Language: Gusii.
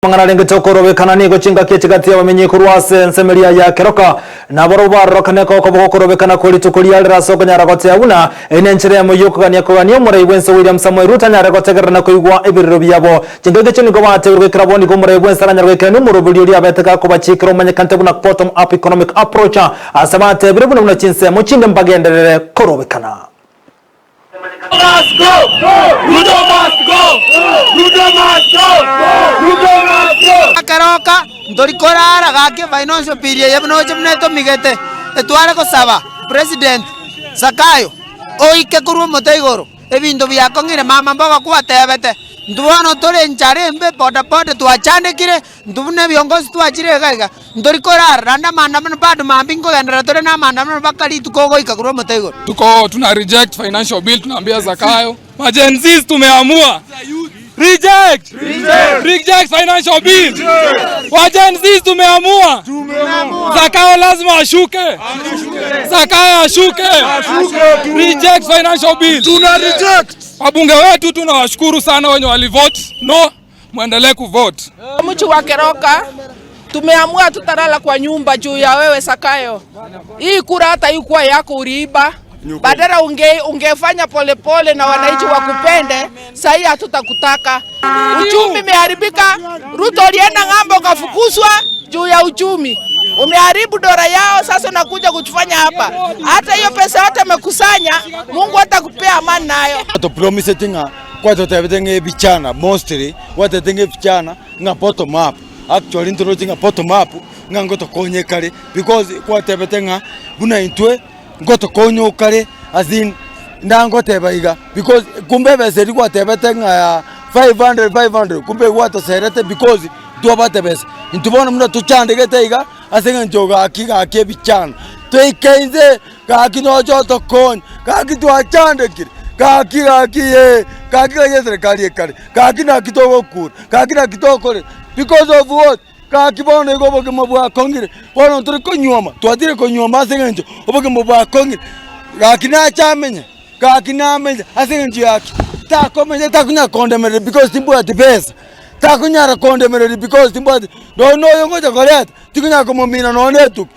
Amang'ana arengete okorobekana nigo chingaki echi gati y'abamenyi korwa ase ensemeria ya Keroka, nabarabwo barorokane kokoba gokorobekana kwe rituko ria rero ase okonyara gotea buna eye nenchera eyemo y'okogania kogania omorai bw'ense William Samoei Ruto anyare gotegerera na koigwa ebirero biabo. Chingaki echio nigo batebirwe goikera bo nigo omorai bw'ense aranyare goikerania omoroberio oria abete gakobachiikera omanyekante buna bottom up economic approach ase batebire buna buna chinsemo chinde mbagenderere korobekana. Ekeroka ntori korara gaki financial bill eye buna oche buna etomigete, etware gosaba president Zakayo oike korwa omote igoro, ebinto biakong'ire mama mbogo kwatebete, intwe bono tore enchara embe bodaboda twachandekire. Intwe buna ebiongozi twachire iga iga, ntori korara, naende amaandamano bado mambia nkogenderera tore namaandamano mpaka rituko ogoika korwa omote igoro. Tuko tuna reject financial bill, tunaambia Zakayo ma Gen Zs tumeamua reject reject financial bill. Wa Gen Zs tumeamua Zakayo lazima ashuke, Zakayo ashuke, reject financial bill. Tuna reject. Wabunge wetu tunawashukuru sana wenye walivote no Mwendelee kuvote. Mji wa Keroka tumeamua tutalala kwa nyumba juu ya wewe Sakayo. Hii kura hata ikuwa yako uliiba. Badala unge, ungefanya polepole na wananchi wakupende, sahii hatutakutaka. Uchumi imeharibika. Ruto ulienda ng'ambo ukafukuzwa juu ya uchumi. Umeharibu dola yao, sasa unakuja kutufanya hapa. Hata hiyo pesa yote amekusanya, Mungu atakupea amani nayo. Topromiseti ng'a Kwatotebete ng'a ebichana mostly gwatebete ng'a ebichana ng'a bottom up, actually ntoroche ng'a bottom up ng'a ngotokonye kare because gwatebete ng'a buna intwe ngotokonya okare as in ndangoteba iga because kumbe ebesa eria gwatebete ng'a 500 500 kumbe gwatoserete because ntwabate besa. Intwe bono buna tochandegete iga ase eng'encho gaki gaki ebichana toike inse. Gaki noche otokonye, gaki twachandekire, gaki gaki yee, gaki gaki eserekari ekare, gaki naki togokura, gaki naki tokorera, because of what? Gaki bono igo obogima bwakong'ire, bono ntori konyuoma, twachire konyuoma ase eng'encho obogima bwakong'ire, gaki nache amenye, gaki namenye ase eng'encho yaki, takomenya takonya kondemereria because timbwati besa, takonyara kondemereria because timbwati, nonye na oyo ngocha koreta, tikonyara komomina nonye na etuki.